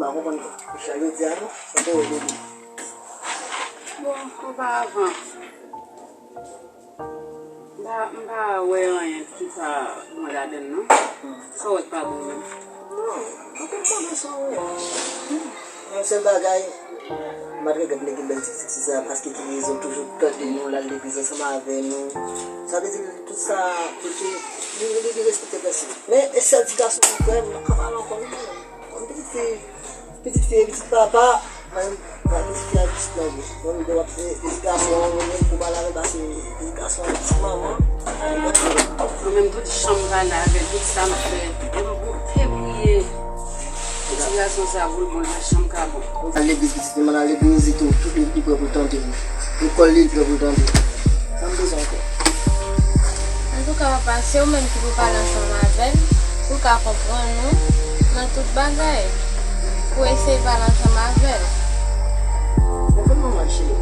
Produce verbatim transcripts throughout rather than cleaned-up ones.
Pa konprann jan yo di a non, sa te wè depi. Bon, oparavan, m pa, m pa wè anyen ki pa bon ladan l non. Sa w wè k pa bon menm? Non, m pa konprann sa w wè. Yon sèl bagay, m pa t regrèt nèg ki bèl ti, ti, ti sa, paske ki rezon toujou tande nou, l al legliz ansanm avè nou. Sa vle di, tout sa, tout, li, li, li respekte pèsonn. Men, e sèl ti gason ki kwè, m pa ka pale ankò non. Kòm pitit fi, pitit fi e pitit papa, mwen, mwen pitit fi a pitit mari. Mwen menm w ap se pitit gason an, mwen menm pou pale avè l, pase pitit gason an, pitit manman. Mwen menm tout jan m pale avè l, tout sa m fè, e m te priye. Pitit gason sa pou l bon, jan m ka bon. Al legliz pitit li, mwen al legliz li tou, tout li, li prè pou l tande m. Lekòl li, li prè pou l tande m. Sa m bezwen ankò? Antouka, papa, se ou menm ki pou pale ansanm avè l, pou l ka konprann nou nan tout bagay, pou eseye pale ansanm avè l. Konprann manman l, cheri.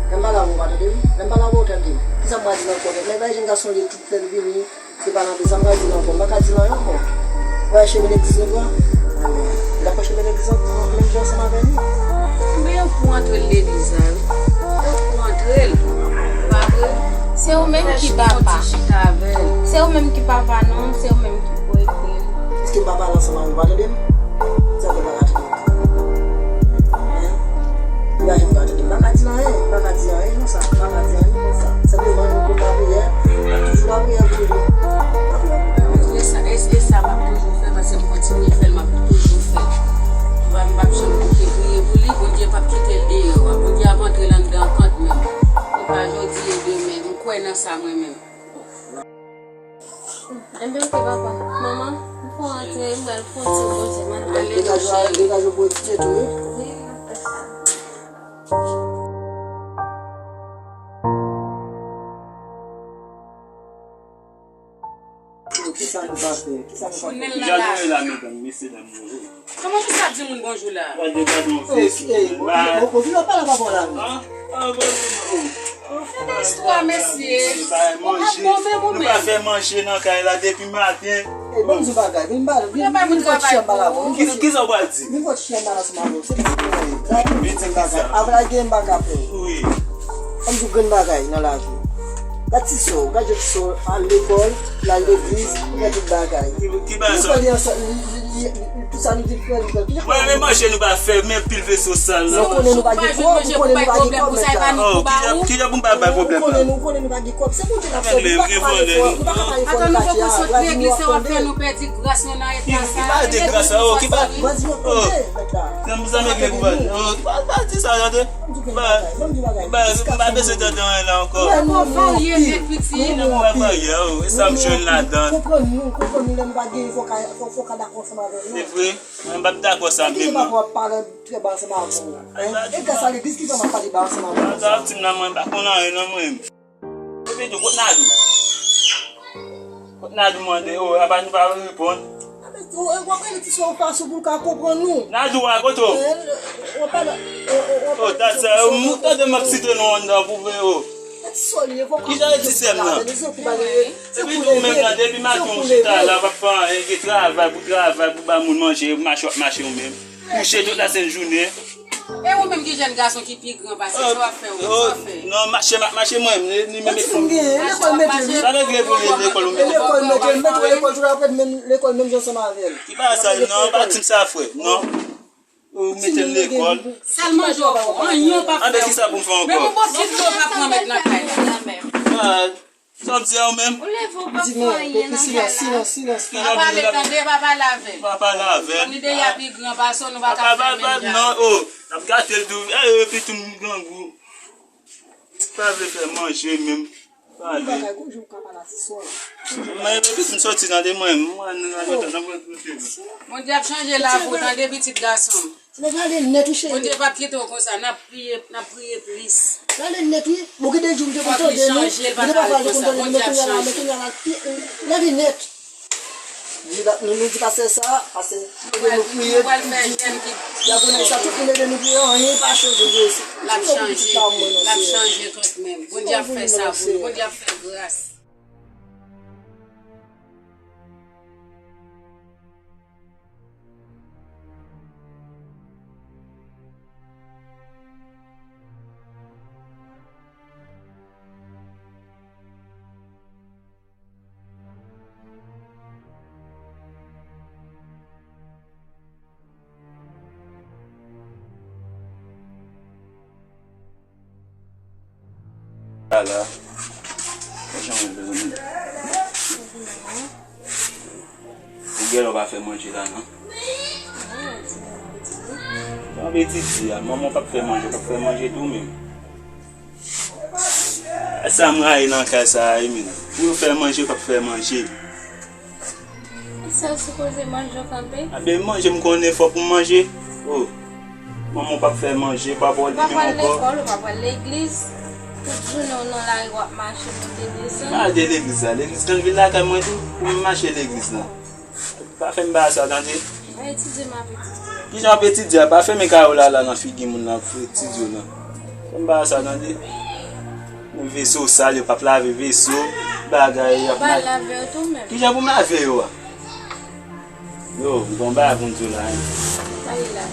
Lè m pale avè w, ou pa tande m? Lè m pale avè w, ou tande m? Kisa m pral di l ankò? Lè m bay jenn gason li tout lè l vini, se pa nan sa m pral di l ankò. M pa ka di l anyen ankò. Ou wè chemen legliz nou pran? Li ap pran chemen legliz ankò, menm jan ansanm avè nou. Men yo pou antre l legliz la, wi. Yo pou antre l. Pa vre? Se ou menm ki papa. Se ou menm ki papa, non, se ou menm ki pou ede l. Èske m pa pale ansanm avè w, ou pa tande m? Sa fè m pa ka tande m. Hein? Li pa janm ka tande m. M pa ka di anyen, m pa ka di anyen konsa, m pa ka di anyen konsa. Senpleman, nou pou lapriyè, m ap toujou lapriyè pou li. Lapriyè pou li. E sa, e, e sa m ap toujou fè, paske m kontinye fè l, m ap toujou fè l. M pa, m p ap janm kite priye pou li, Bondye p ap kite l deyò a. Bondye ap antre l anndan kant menm. E pa jodi e demen, m kwè nan sa mwen menm. Enben, oke, papa. Manman, m pou antre, m pral fon ti poze, m al. Ale, mon cheri. Degaj ou pou etidye tou, wi. Wi, m ap fè sa. Kisa nou pa fè? Kisa nou pa fè? Jan nou ye la, medam, mesye dam yo. Kòman pou sa di moun bonjou la? Gade, gade yon fè. Ey, ey, ou vin pale papa w la, non? Fè istwa, mesye. Ou pa bon menm ou menm. Nou pa fè manje nan kay la depi maten. Ey, ban m di w bagay, vin pale, vin, vin fè ti chanm pale avè w. Ki, kisa w pral di? Vin fè ti chanm pale ansanm avè w. Se pou w ye. Vin di m bagay. Avè la gen m pa ka fè. Wi. Ban m di w grenn bagay nan lavi. Gad ti sè w, gad jan ti sè w al lekòl, l al legliz, li fè tout bagay. Ki, ki bagay sa? Li fè li ansanm, li, li, li, li, tout sa nou di l fè, li fè. Mwen, men manje nou pa fè, men pil veso sal la. Nou konnen nou pa gen kòb, nou konnen nou pa gen kòb, men sa. Oh, ki jan, ki jan pou m pa bay pwoblèm la? Nou konnen, nou konnen nou pa gen kòb. Se pou nou te ka fè, nou pa ka pale fò, nou pa ka pale fò nan katye a. Vwazin yo ap tande. Ki, ki pa de gras la, oh, ki pa, oh. Nan mizè regle pou vwazin. Oh, pa, pa di sa, tande. Ba, ba, m pa bezwen tande anyen la ankò. Ou pa varye nèt piti. M pa varye, oh, e sa m jwenn ladan. Konprann nou, konprann nou, lè nou pa genyen, fò ka, fò, fò ka dakò ansanm avè nou. Se vre, mwen m p ap dakò sa menm non. Papa w ap pale trè ba ansanm avè w. E gras a legliz ki fè m ap pale ba ansanm avè w. Sa w di m la, mwen m pa konn anyen non mwen. Epi tou, kot Nadou? Kot Nadou mande, oh, apa nou pa reponn? A, men, ou, ou ap rele ti sè w fason pou l ka konprann nou. Nadou a, kote w? Eh, w ap pale, w, w, w ap pale ti sè w fason pou l ka konprann nou. Oh, dat sa, m tande m ap site non anndan pou vre, oh. Ti sè w li ye, fò w ka konprann sa. Ki jan e ti sè m nan? Epi tou menm nan, depi maten w chita la, w ap fè anyen, gen travay pou travay, pou ba moun manje, mache w ap mache w menm. Kouche tout lasent jounen. E ou menm ki jèn gason ki pi gran pase, sa w ap fè, ou, sa w ap fè? Non, mache, m ap mache mwen, ni, ni menm. Lekòl mete li. Sa regle pou li, lekòl ou mete. Lekòl mete, mete lekòl tou apre, menm lekòl menm jan ansanm avè l. Ki pa sa, non, pa di m sa, frè, non. Ou mete l lekòl. Sèl manje w ap fè, anyen w p ap fè. Anben, kisa pou m fè ankò? Menm yon bokit dlo w p ap pran met nan kay la. Ah, Sa w di a ou menm? Ou leve, ou pa fè anyen nan kay la. Silans, silans, silans. Pa pale, tande, pa pale avè l. Pa pale avè l. Kòm li deja pi gran pase w, nou pa ka fè menm jan. Non, oh, n ap gate l tou. Eh, epi tou m grangou. Pa vle fè manje menm. Pale. Bagay, gon jou ou ka pale a ti sè w la. Men, epi si m soti, tande mwen, mwen, mwen, mwen, mwen, mwen, mwen, mwen. Bondye ap chanje lavi w, tande, pitit gason m. Leve ale nèt wi, cheri. Bondye p ap kite w konsa, n ap priye, n ap priye plis. Leve ale nèt wi. Bon, gen de jou m te konn tande nou, gen de pafwa m te konn tande nou, men kounye a la, men kounye a la, leve nèt. Di la, nou, nou di pastè sa, pastè, ede nou priye, di, diakonès sa, tout moun ede nou priye, anyen pa chanje, Jezi. L ap chanje, l ap chanje tout menm. Bondye ap fè sa pou nou, Bondye ap fè gras. Sa, fè jan w bezwen. Ou gen lè w pa fè manje la, non? Sa w etidye a, manman w p ap fè manje, w p ap fè manje tou menm. Sa m rayi nan kay sa a, wi, men. Pou yo fè manje, yo p ap fè manje. Sèl sou koze manje w kanpe? Abe manje m konnen fò pou manje. Oh. Manman w p ap fè manje, pa pou li menm ankò. Ou pa pral lekòl, ou pa pral legliz. Tout jounen w nan lari w ap mache monte desann. Pa al de legliz la, legliz nan vil lakay mwen tou, pou m mache legliz la. Pa fè m bagay sa, tande? Mwen etidye, m ap etidye. Kijan w ap etidye a? Pa fèmen kay w la, la nan figi moun nan, pou etidye w nan. Fè m bagay sa, tande? Veso sal, yo p ap lave veso, bagay, y ap lave yo tou menm. Kijan pou m lave yo a? Yo, m gon bagay pou m di w la, en. Sa ye la?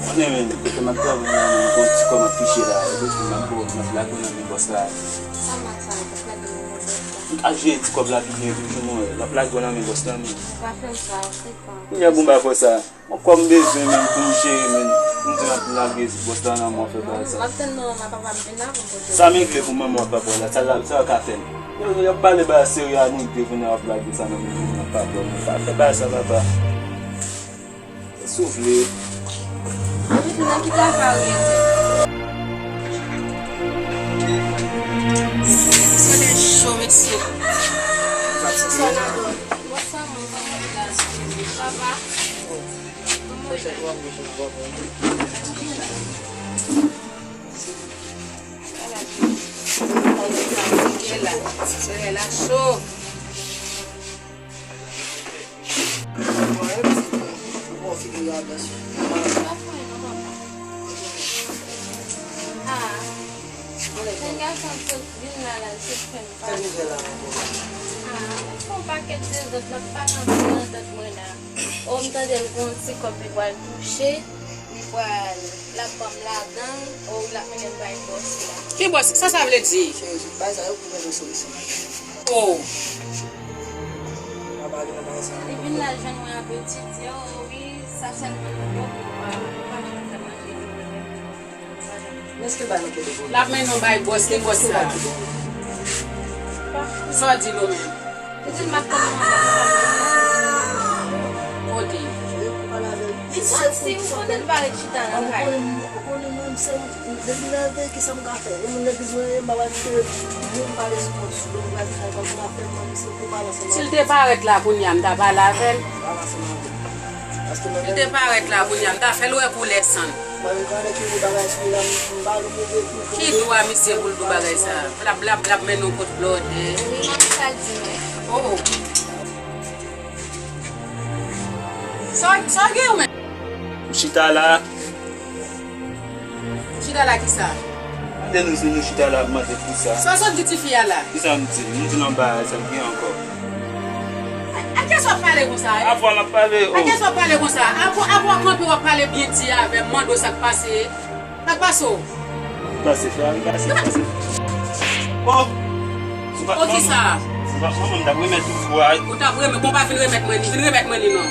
Konnen men, kote m ap travay la, men m gon ti kòb m ap touche la, e pou m ap, m ap lage w nan men bòs la. Sa mal sa, m ap lage nan men bòs la. M ka jere ti kòb la pi byen toujou, mwen, l ap lage w nan men bòs la, men. Pa fè m sa, ou konprann. Kounya pou m ba fò sa. Yon kòb m bezwen, men, pou m jere, men. M di m ap lage bòs la nan men w fè bagay sa. M ap tann manman m ak papa m vin la pou m pote. Sa m regle pou manman w ak papa w la, sa l ap, sa w ka fè m? Yo, y ap pale bagay serye a nou de, kounye a w ap lage sa nan men moun nan, papa w. Pa fè bagay sa, papa. Soufle. Epi tou nan ki travay ou ye fè? Solèy cho, mesye. Bonswa, maman. Bonswa, maman. Kòman w ye la? Sa va? Kòman w ye la? Solèy la cho. Bon, figi w a blanch. Ah, jèn gason sot vin la, la, l sot fè m pale. Ah, l fè yon pakèt dezòd, l ap pale anpil nan dòt mwen la. Oh, m tande l gon ti kòb li pral touche, li pral, l ap ban m ladan l, oh, l ap mennen m bay bòs la. Ki bòs? Sa sa vle di? Cheri, tout bagay sa yo pou jwenn yon solisyon. Oh. Li vin la jwenn mwen ap etidye, oh wi, sa sèlman nou bon pou nou pa, nou pa janm fè manje li menm. L ap mennen w bay bòs, li bòs la. Sa w di l ou menm? Li di l m ap tann mwen la. Kote? Li santi, ou konnen l pa ret chita nan kay. Ou konnen mwen, m se Depi m leve, kisa m ka fè? Yon moun legliz mwen ye, m pa pral kite moun pale sou kont sou do m, pral di sa, m ap fè, mwen, misye pou pale ansanm avè m. Si l te parèt la kounye a, m ta pale avè l. Pale ansanm avè m. Paske mwen menm. Si l te parèt la kounye a, m ta fè l wè koulè san l. Mwen menm, pandan ke gen bagay sou li la, m, m pa nou move pou. Ki dwa misye pou l di w bagay sa a? L ap, l ap, l ap mennen w kot blòdè. Wi, manmi, sa l di mwen. Oh, oh. Sa, sa w gen ou menm? M chita la. Chita la kisa? Mande nou si nou chita la ap mande kisa. Sa w sot di tifi a la? Kisa m di? M di l yon bagay, sa k gen ankò? A, a kiyès w ap pale konsa, e? Avwa m ap pale, oh. A kiyès w ap pale konsa? Avwa, avwa w kanpe w ap pale byen di avè m, mande w sa k pase. Sa k pase w? Pase, frè, pase, pase. Oh! Poukisa? Ou t ap renmen, bon, pa vin remèt mwen li, vin remèt mwen li non.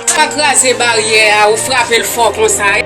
Ou pa kraze baryè a, ou frape l fò konsa.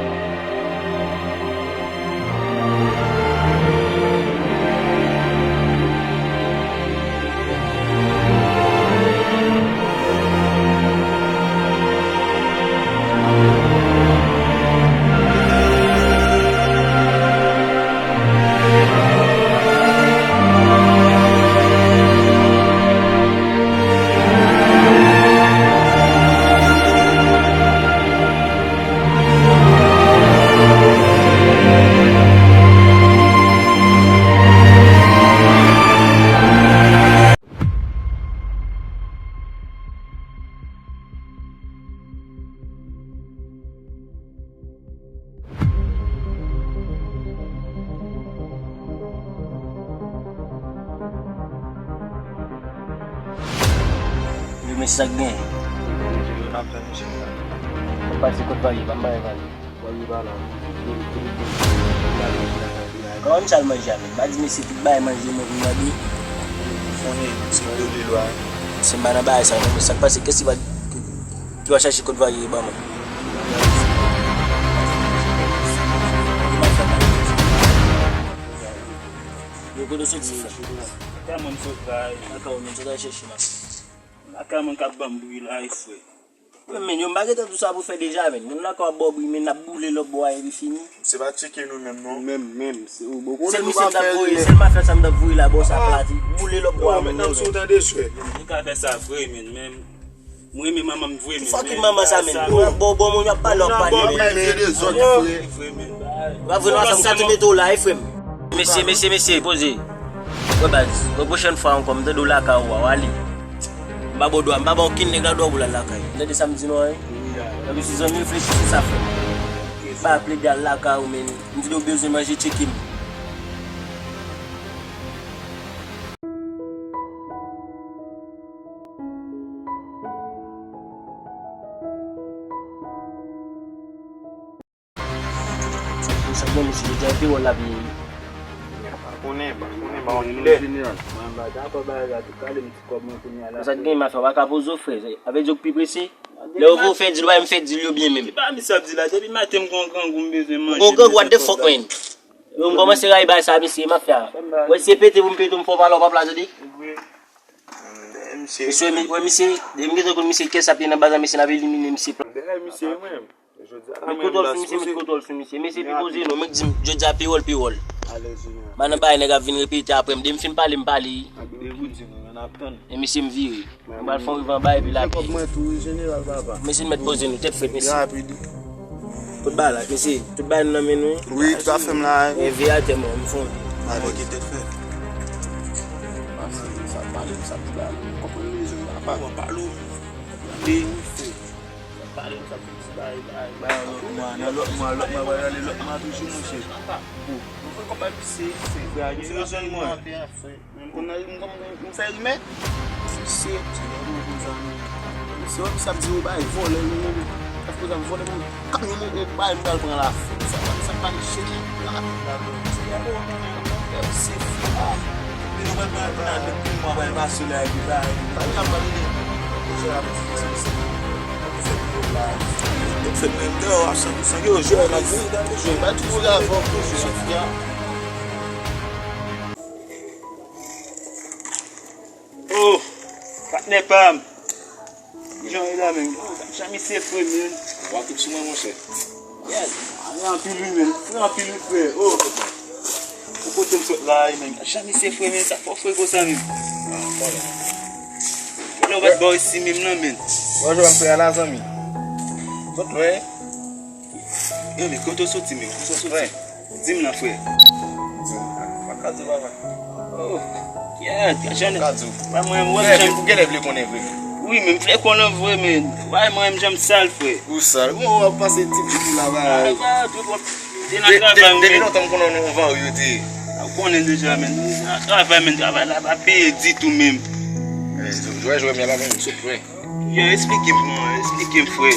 Yo, men sa k gen. Mwen pase kot Varye, pa m bay Varye. Kòman misye al manje avè m? Pa di mesye tout bagay manje mwen pou m mande. Konnen, se m te oule lwa. Se m pa nan bagay sa non, men sa k pase, kiyès ki va, ki va chache kot Varye ban mwen? Yo, Nou soti frè. Lakay mwen m sot la. Lakay ou menm, sa w t al chèche, mas? Lakay mwen k ap ban m bri la wi frè. Wi, men, yo, m pa gentan di w sa pou fè deja, men. Moun lakay w ap ba w bri, men, n ap boule lòt bò a, epi fini. Se pa tcheke nou menm, non. Menm, menm, se ou bon. Sèl misye m t ap voye, sèl mafya sa m t ap voye la, bò sa plat, boule lòt bò a, men, non, men. Ou ka fè sa vre, men, men. Mwen renmen manman m vre, men. Fucking manman sa, men. Bon, bon, bon, moun yo ap pale, ap pale, men. Vre, men. Pa vre, non, sa m ka tou mete w la, wi, frè m. Mesye, mesye, mesye, poze. Wè baz, wè pwochèn fwa ankò, m tande w lakay ou a, w ale. M pa ba w dwa, m pa ba okenn nèg la dwa pou l al lakay. Ou tande sa m di nou an, wi? Epi si zanmi reflechi sou sa, frè m. Pa plede al lakay ou, men. M di nou bezwen manje, tcheke m. Sa bon, mesye, jodi a, pi wòl la pi. Pa konnen, pa konnen, pa konnen kilè. Mwen pa dakò bagay la, tou kale m ti kòb mwen kounye a la. Sa k gen mafya, w pa ka poze w, frè. Avè di w k pi prese. Lè yo voye w fè dil, w pa menm fè dil yo byen menm. Se pa misye ap di la, depi maten m gon grangou, m bezwen manje. Gon grangou, what the fuck, man? Yo, m kòmanse rayi bagay sa, mesye, mafya. Wè, se pete pou m pete, m fè w pale, w pa pale, tande? Mesye, wè, misye, depi m gentan konn misye kè sa ap ye nan baz la, mesye, n ap elimine misye. Met kontwòl sou misye, met kontwòl sou misye. Mesye, pi poze non, mwen k di m, jodi a pi wòl, pi wòl. Pa nan bagay nèg ap vin repete apre m. Depi m fin pale, m pale. E misye, m vire. M pral fè yon riv anba epi l ap. Mesye, n mèt poze nou, tèt frèt, mesye. Tout bagay la, mesye. Tout bagay nou nan men nou. Wi, tout afè m la. Leve atè, mwen, m fè yon vi. Sa pale, sa pale, m konprann bezwen papa. Pale m sa, ti bagay, bagay, bagay, lòt mwa, nan lòt mwa, lòt mwa, pral ale lòt mwa toujou, monchè. Bon, nou fè kòb ap pise, se frè a gen rezon, mwen. M konn nan, m konn, m fè rimè. Se, se lè mwen konn sa, non. Se wè misye ap di yo bay vòlè, yo, yo, ap koz ap vòlè, mwen, kamyon mwen, mwen bay, m pral pran la. Sa pa, sa pa de chèche. Se fou. Li nou mwen pran nan de pou mwen pral pase la epi ba. Pa di la pale de. Yo fè mwen deyò a san san yo jwe la di. Yo ba tou la vòk yo jwe Sofia. Oh, patnè pa m. Kijan w ye la menm? Oh, jan misye fre menm. Wa tout sou mwen monchè. Yes. Fre anpil wi menm. Fre anpil wi frè. Oh. Ou kote m sot la wi menm. Jan misye fre menm. Sa fò fre konsa menm. Lè w pa t bò isi menm nan menm. Bonjou frè a la zanmi. Sot lwen. Yo, men kote w soti menm? Kote w soti? Di m nan, frè. Di m nan. Pa ka di w, papa. Oh, yeah, jan. Pa ka di w. Wè mwen, wè jan. Ou genlè vle konnen vre. Wi, men m vle konnen vre, men. Wè mwen, jan m sal, frè. Ou sal. Bon, w ap pase ti pit la, ba. Ah, ba, tout bon. Te nan travay, men. Depi lontan m konnen w nan yon varye, te. Ou konnen deja, men. Nan travay, men. Travay la pa peye ditou, menm. Jwè, jwè, men la, men, sot lwen. Yo, eksplike m, non, eksplike m, frè.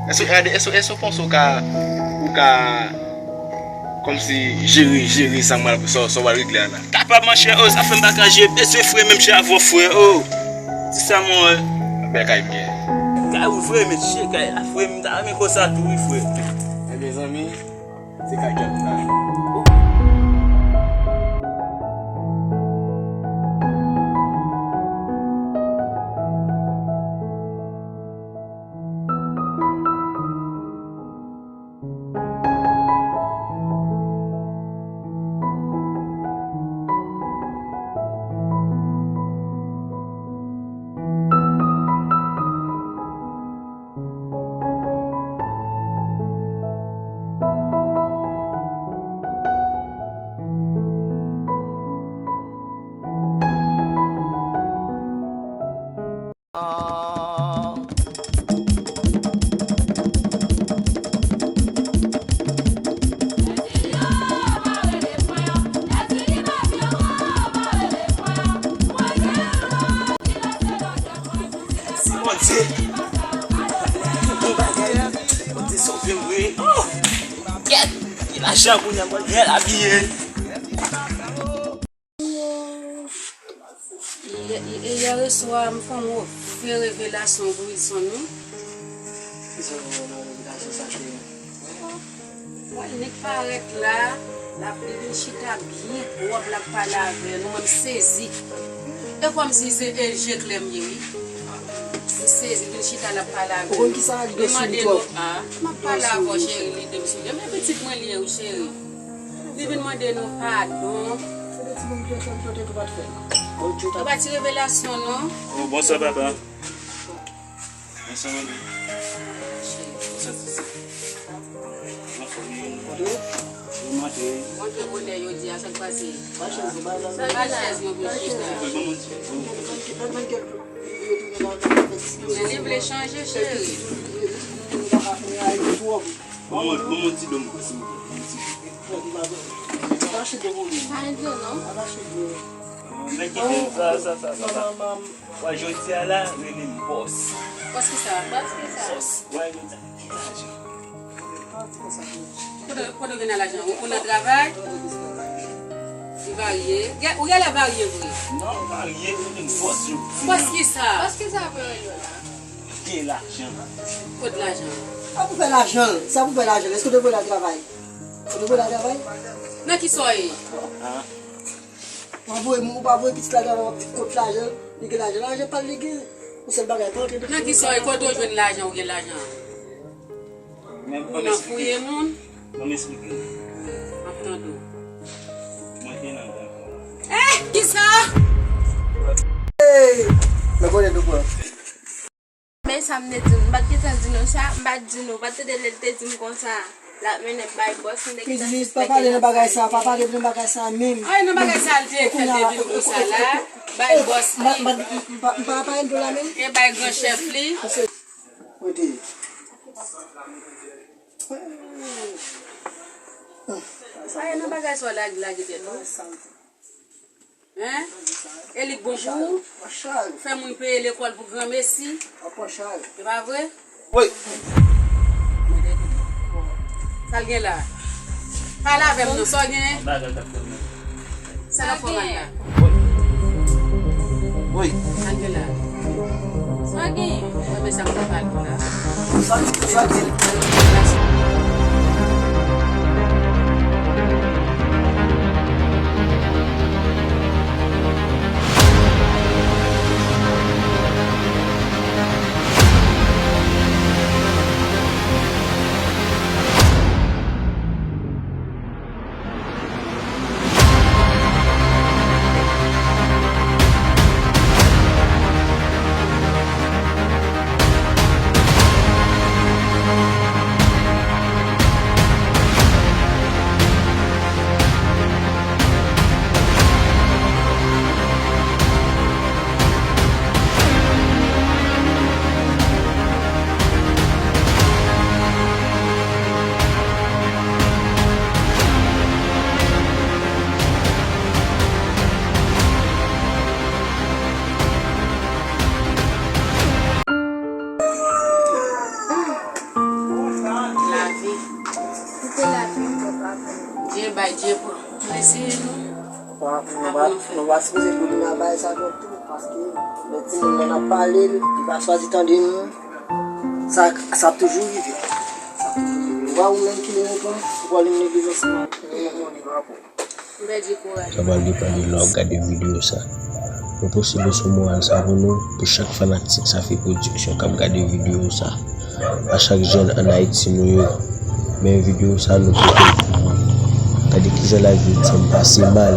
Èske, èske, èske w panse w ka, ou ka, kòmsi, jere, jere sa m pral, sa, sa w pral regle a la? Kapab, monchè, oh, sa fè m pa ka jere, bezwen frè, menm jan avè w, frè, oh. Di sa, mwen. Bèl kay m gen. Kay ou frè, men, chè, kay la, frè, m ta renmen konsa tou, wi, frè. Ebyen, zanmi, se kay kèt m nan. Mèsi Bondye. Bon bagay. Bondye sove m vre. Oh! Kèt! Ki lajan kounye a, mwen byen abiye. Yè, yè, yè swa, m fè yon move revelasyon pou Wilson, wi. Kisa w fè nan revelasyon sa, cheri? Mwen nik parèt la, L ap, li vin chita byen pwòp, l ap pale avè nou, mwen m sezi. E kòmsi se e je klè m ye, wi. M sezi, vin chita, l ap pale avè nou. Ou konn kisa l ap di sou li twòp? M ap pale avè w, cheri, li de m sou li. Men pitit mwen li ye, wi, cheri. Li vin mande nou padon. Se de timoun ki fè m tante tou pa t fè. Bon, Dye ta. Ou pa ti revelasyon, non. Oh, bonswa, papa. Bonswa, manmi. Bonswa, sisi. Anfòm, wi. Monte. Wi, monte. Monte bonè, yo di a, sa k pase? Ba chèz, ba chèz, yo vin chita. Wi, bon, monte. Men li vle chanje, cheri. Bon, bon, bon, ti dlo m pran, silvouplè. Yon ti dlo. Pa gen dlo, non? Nèg ki te sa, sa, sa, sa, sa. Wè, jodi a la, rele m bòs. Bòs ki sa? Bòs ki sa? Bòs. Wè, jodi a, ki lajan. Kote, kote w gen lajan? Ou, ou nan travay? Li varye. Gen, ou genlè varye vre. Non, varye, rele m bòs, yo. Bòs ki sa? Bòs ki sa pou yo rele w la? Gen lajan. Kot lajan? Sa pou fè lajan. Sa pou fè lajan. Èske w te voye l al travay? Ou te voye l al travay? Nan ki sa w ye? An? Ou pa voye, ou pa voye pitit la travay, w ap di kot lajan. Li gen lajan, lajan pa l li gen. Yon sèl bagay, pa antre nan. Nan ki sa w ye? Kote w jwenn lajan, ou gen lajan? Ou nan fouye moun? Ban m esplike w. M ap tande w. Mwen te nan gran kò. Eh, kisa? Hey! Mwen konnen nou pran. Men sa m te di nou, m pa t gentan di nou sa, m pa t di nou, w pa t tande lè l te di m konsa, l ap mennen m bay bòs, m te gentan sispèk. Plis, pa pale nan bagay sa, pa pale nan bagay sa menm. Ay, nan bagay sa, l te fè, l te vin konsa la, bay bòs li. M pa, m pa, m pa, m pa pale dlo la menm. E bay gran chèf li. Kote? Ay, nan bagay sa, w lage, lage tèt ou. Hein? E li k bon pou ou? Fè moun peye lekòl pou granmesi. E pa vre? Wi. Sa l gen la? Pale avè m non, sa w gen? Sa l ap fè w mal la? Wi. Sa l gen la? Sa w gen? Mwen men sa m ta pale la. Sa, sa l gen? Lavi. Kite lavi, papa. Dye bay, Dye pran. Nou eseye nou. Nou pa, nou pa, nou pa sipoze domine a bagay sa yo tou, paske lè timoun nan ap pale, li pa chwazi tande nou. Sa, sa ap toujou rive. Sa ap toujou rive. Ou pa ou menm ki vin pran, ou pral vin neglije ansanm ak nou, nou, nou, nou, nou, nou. Sa pral depann de lè w ap gade videyo sa. Mwen poste leson moral sa pou nou, pou chak fanatik Safi Production k ap gade videyo sa. A chak jèn ann Ayiti nou ye. Men videyo sa nou pote l pou ou. Gade kijan lavi l sanm pase mal.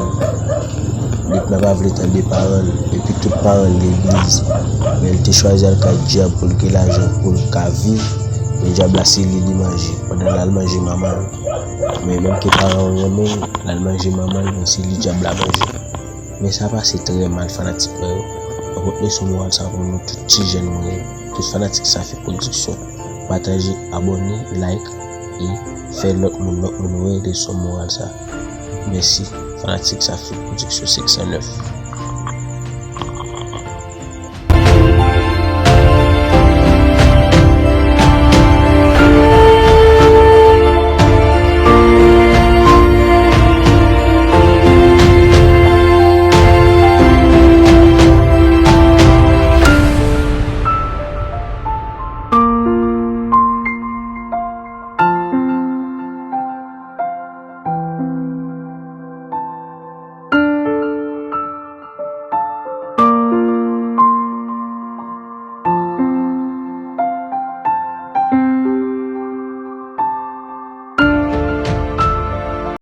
Nèg la pa vle tande paran l, epi tout paran l legliz. Men l te chwazi al kay dyab pou l gen lajan, pou l ka viv. Men dyab la se li li manje, pandan l al manje manman l. Men menm ke paran w renmen l, l al manje manman l, men se li dyab la manje. Men sa pase trè mal fanatik mwen yo. Mwen pot leson moral sa pou nou tout ti jèn mwen yo. Tout fanatik Safi Production. Pataje, abòne, like, e fè lòt moun, lòt moun wè leson moral sa. Mèsi, fanatik Safi Production senk san nèf.